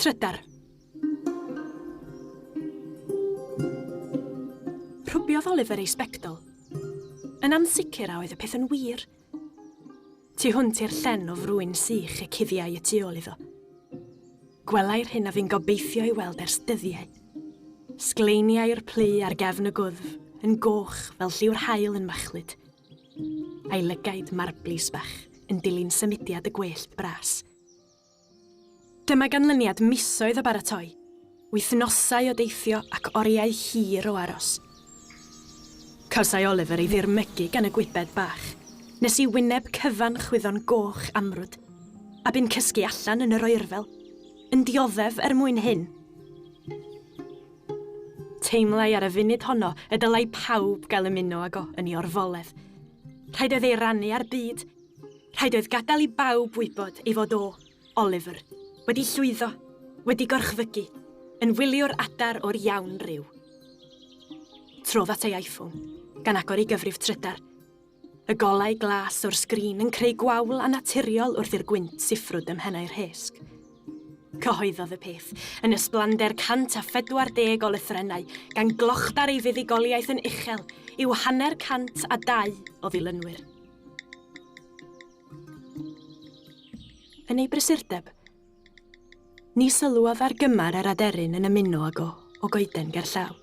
Trydar. Rhwbiodd Oliver ei sbectol. Yn ansicr a oedd y peth yn wir. Tu hwnt i'r llen o frwyn sych y cuddiai y tu ôl iddo. Gwelai'r hyn a fu'n gobeithio ei weld ers dyddiau. Sgleiniai'r plu ar gefn y gwddf, yn goch fel lliw'r haul yn machlud. A'i lygaid marblis bach yn dilyn symudiad y gwellt bras. Dyma ganlyniad misoedd o baratoi, wythnosau o deithio ac oriau hir o aros. Cawsai Oliver ei ddirmygu gan y gwybed bach, nes i wyneb cyfan chwyddo'n goch amrwd, a bu'n cysgu allan yn yr oerfel, yn dioddef er mwyn hyn. Teimlai ar y funud honno y dylai pawb gael ymuno ag o yn ei orfoledd. Rhaid oedd ei rannu â'r byd. Rhaid oedd gadael i bawb wybod ei fod o, Oliver, wedi llwyddo, wedi gorchfygu, yn wyliwr adar o'r iawn ryw. Trodd at ei iPhone, gan agor ei gyfrif trydar. Y golau glas o'r sgrin yn creu gwawl annaturiol wrth i'r gwynt siffrwd ym mhennau'r hesg. Cyhoeddodd y peth, yn ysblander 140 o lythrennau, gan glochdar ei fuddugoliaeth yn uchel i'w 102 o ddilynwyr. Yn ei brysurdeb, ni sylwodd ar gymar yr aderyn yn ymuno ag o o goeden gerllaw.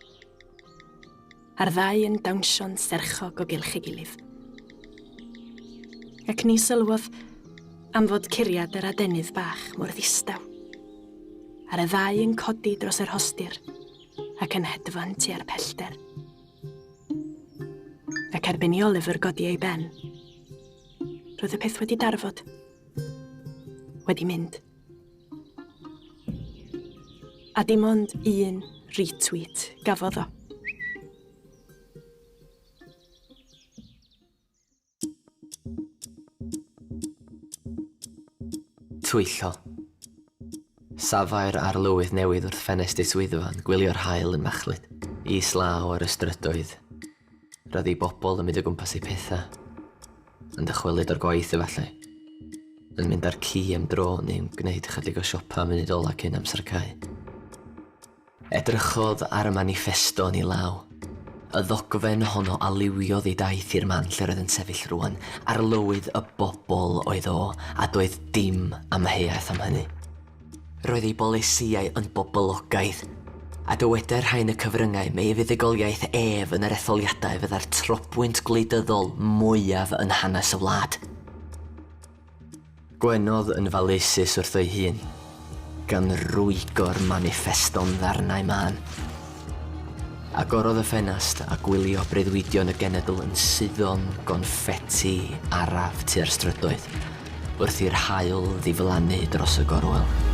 A'r ddau yn dawnsio'n serchog o gylch ei gilydd. Ac ni sylwodd am fod curiad yr adenydd bach mor ddistaw. Ar y ddau yn codi dros yr rhostir ac yn hedfan tua'r pellter. Ac erbyn i Oliver godi ei ben, roedd y peth wedi darfod. Wedi mynd. A dim ond un retweet gafodd o. Twyllo. Safai'r arlywydd newydd wrth ffenest ei swyddfa yn gwylio'r haul yn machlud, islaw ar y strydoedd. Roedd ei bobl yn mynd o gwmpas eu pethau, yn dychwelyd o'r gwaith efallai, yn mynd â'r ci am dro neu'n gwneud ychydig o siopa munud ola cyn amser cau. Edrychodd ar y maniffesto yn ei law. Y ddogfen honno a liwiodd ei daith i'r man lle roedd yn sefyll rwan. Arlywydd y bobl oedd o, a doedd dim amheuaeth am hynny. Roedd ei bolisïau yn boblogaidd, a dywedai'r rhai yn y cyfryngau mai ei fuddugoliaeth ef yn yr etholiadau fyddai'r trobwynt gwleidyddol mwyaf yn hanes y wlad. Gwenodd yn faleisus wrtho'i hun, gan rwygo'r maniffesto'n ddarnau mân. Agorodd y ffenast a gwylio breuddwydion y genedl yn suddo'n gonffeti araf tua'r strydoedd, wrth i'r haul ddiflannu dros y gorwel.